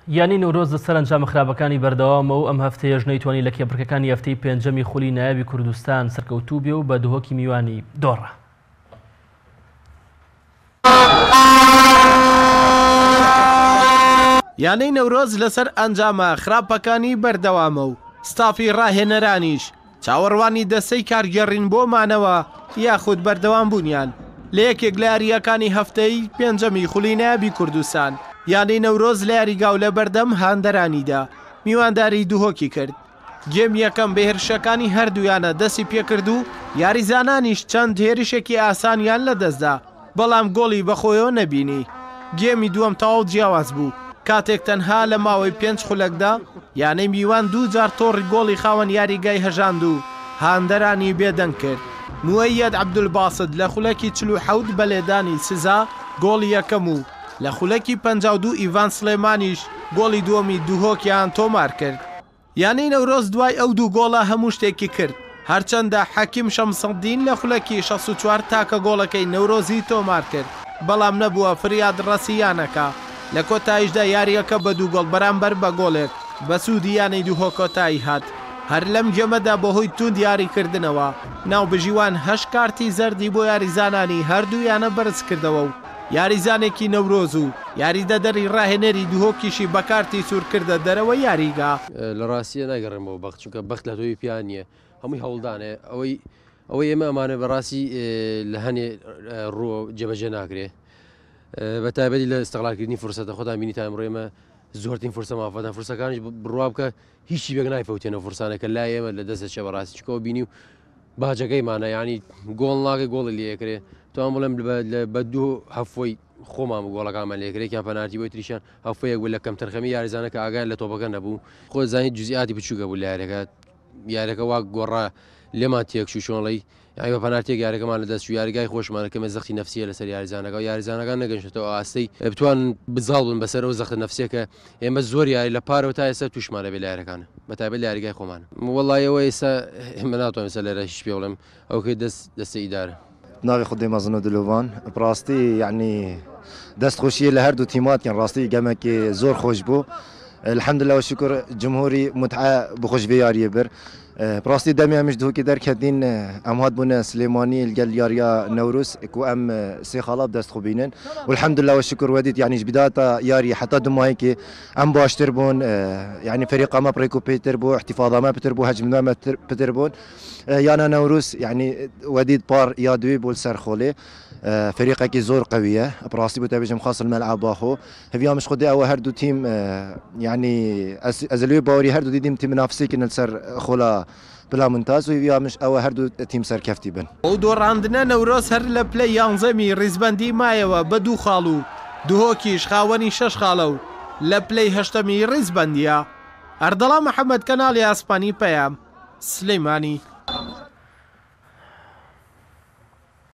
یانەی نەورۆز لەسەر ئەنجامە خراپەکانی بەردەوامە و ئەم هەفتەیەش نەیتوانی لە کێبڕکێکانی هەفتەی پێنجەمی خولی نایابی کوردستان سەرکەوتوو بێ و بە دهۆکی میوانی دۆڕا. یانەی نەورۆز لەسەر ئەنجامە خراپەکانی بەردەوامە و ستافی ڕاهێنەرانیش چاوەڕوانی دەستەی کارگێڕین بۆ مانەوە یاخود بەردەوامبوونیان لە یەکێک لە یارییەکانی هەفتەی پێنجەمی خولی نایابی کوردستان، یانەی نەورۆز لە یاریگا و لەبەردەم هاندەرانیدا میوانداری دهۆکی کرد. گێم یەکەم بە هێرشەکانی هەردوو یانە دەستی پێکرد و یاریزانانیش چەند هێرشێکی ئاسانیان لەدەستدا، بەڵام گۆڵی بەخۆیەوە نەبینی. گێمی دووەم تەواو جیاواز بوو، کاتێک تەنها لە ماوەی پێنج خولەکدا یانەی میوان دوو جار تۆڕی گۆڵی خاوەن یاریگای هەژاند و هاندەرانی بێدەنگ کرد. موەیەد عەبدولباست لە خولەکی 47 بە لێدانی سزا گۆڵی یەکەم و لە خولەکی 52 ئیڤان سڵێمانیش گۆڵی دووەمی دهۆکیان تۆمارکرد. یانەی نەورۆز دوای ئەو دوو گۆڵە هەموو شتێکی کرد، هەرچەندە حەکیم شەمسەدین لە خولەکی 64 تاکە گۆڵەکەی نەورۆزی تۆمارکرد، بەڵام نەبووە فریادڕەسی یانەکە، لە کۆتاییشدا یارییەکە بە دوو گۆڵ بەرامبەر بە گۆڵێک بە سوودی یانەی دهۆک کۆتایی هات. هەر لەم گێمەدا بەهۆی توند یاریکردنەوە، ناوبژیوان هەشت کارتی زەردی بۆ یاریزانانی هەردوو یانە بەرزکردەوە و یاریزانێکی نەورۆز و یاریدەدەری راهێنەری دهۆکیشی بە کارتی سوور کردە دەرەوەی یاریگا. لە ڕاستیە ناگەڕێمەوە بەخت چونکە بەخت لە تۆی پیا نییە هەمووی هەوڵدانێ ئەوەی ئەوەی ئێمە ئەمانە بەڕاستی لە هەنێ ڕووە جێبەجێ ناکرێ بە تایبەتی لە ئستغلالکردنی فرسەتە خۆتان بینیتان ئەمڕۆ ئێمە زۆرترین فرسە مافەدان فرسەکانیش بڕوا بکە هیچی بێک نایفەوتێنەوە فرسانەکە لای ئێمە لە دەست دەچێ بەڕاستی چکەوە بینی و باجەکەیمانە یانی گۆڵ ناکەی گۆڵی لێکرێ توان بڵێم بە دوو هەفۆی خۆمان بوو گۆڵەکانمان لێکرێکیان پەنارتی بۆی تریشان هەفەیەک بوو لە کەمتەرخەمی یاریزانەکە ئاگایان لە تۆپەکە نەبوو خۆ زانی جزئیاتی بچووکە بوو لە یاریەکە یاریەکە وا گۆڕا لێمان تێکچوو چۆنڵی یانی بە پەنارتێک یاریەکەمان لە دەست چوو یاریگای خۆشمانە کەمێ زەختی نەفسیە لەسەر یاریزانەکە و یاریزانەکان نەگەیشتەوە ئاستەی بتوان بزاڵ بن بەسەر ئەو زەخت نەفسیە کە ئێمە زۆر یاری لە پارەوە تا ئێستا تووشمانە بێ لە یاریەکان بە تایبەت لە یاریگای خۆمان وەڵی ئەوە ئێستا ئێمە ناتوانم ئێستا لێرە هیچ پێ بڵێم ئەو کەی دەست دەستە ئیدارە. ناوی خودێ مەزن و دلۆڤان بڕاستی یعنی دەست خۆشیە لە هەردوو تیمات کەن ڕاستی گەمەکی زۆر خۆش بوو الحمدلله و شکر جمهوری متعە بخۆش vê یاریە بر بڕاستی دەمی ئەمیش دهۆکی دەرکەتین ئەم هات بوونە سلێمانی لەگەل یاریە نەوروز کو ئەم سێ خاڵا دەست خو بینن والحمدلله و شکر وەدیت یعنیش بداتا یاری حتا دمایکی ئەم باشتر بوون یعنی فەریقا مە پڕێک و پێتر بوو احتفاظا مە پتر بوو هەجمنا مە پتر بوون یانە نەوروز یعنی وەدیت پار یا دوی بوو سەر خۆلێ فەریقێکی زۆر قویە بڕاستی بوو تەبێژم خاص الملعب باخۆ هەڤیا مش خودێ ئەوە هەردوو تیم یعنی ئەز لێ باوەری هەردوو دیدیم تیم منافسێکن لەسەر خۆلا پلا ممتاز و هەڤیا مش ئەوە هەردوو تیم سەرکەفتی بن. بەو دۆڕاندنە نەورۆز هەر لە پلەی یانزەمی ریزبەندی مایەوە بە دوو خاڵ و دهۆکیش خاوەنی شەش خاڵە و لە پلەی هەشتەمی ریزبەندییە. ئەردەڵان محەمەد کەناڵی ئاسمانی پەیام، سلێمانی.